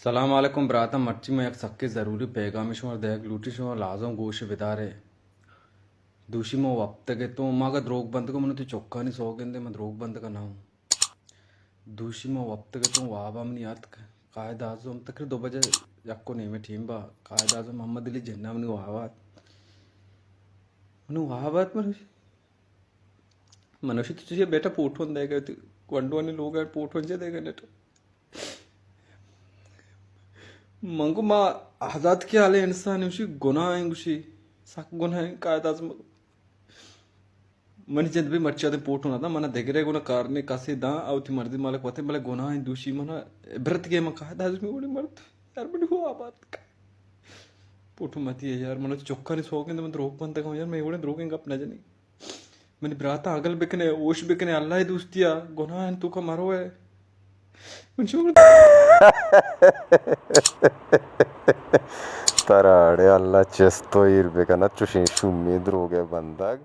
سلام علیکم براتاں، مرچی من یک سکیں ضروری پیغامے شمارا دئیگ لوٹیں، شما لازم گوش بدارے۔ دوشی من وپتگ اتوں، من اگاں دروگ بندگ ءَ، من وتی چکانی سوگند اِنت، من دروگ بندگ ءَ نہ اوں۔ دوشی من وپتگ اتوں، واب ءَ منی اتک، قائد اعظم تقریباً دو بجہ یک ءُ نیمے ٹیم با، قائد اعظم محمد علی جناح منی واب ءَ ات۔ منی واب ءَ ات، من من گوشت، تو چے بیٹا پوٹون دئیگ ءَ، گونڈوانی لوگ ءَ پوٹون چے دئیگ ءَ نیٹ؟ من گو ما آزات خیالیں انسان، گوشی گناہ ایں، گوشی سک گناہ ایں، قائد اعظم۔ منی جند بھی مرچی آدم پوٹون اتاں، من دگرے گنا کار نے کسے داں، او تی مردی مالک وتے، بلے گناہ ایں دوشی، من عبرت گے، من قائد اعظم وڑی مرد، یار منی ہو آباد کا۔ پوٹو متی ہے یار، من چکانی سوگند، من دروگ بندگ ءَ اوں یار، من وڑیں دروگیں گپ نہ جنی۔ منی براتاں عقل بکنے، ہوش بکنے، اللہ ءِ دوستی ءَ گناہ اِنت، تو کا مرو ہے۔ من چون ترا اڑے اللہ چست ءُ ایر بکنت، چوشیں شومیں دروگ ءِ بندگ۔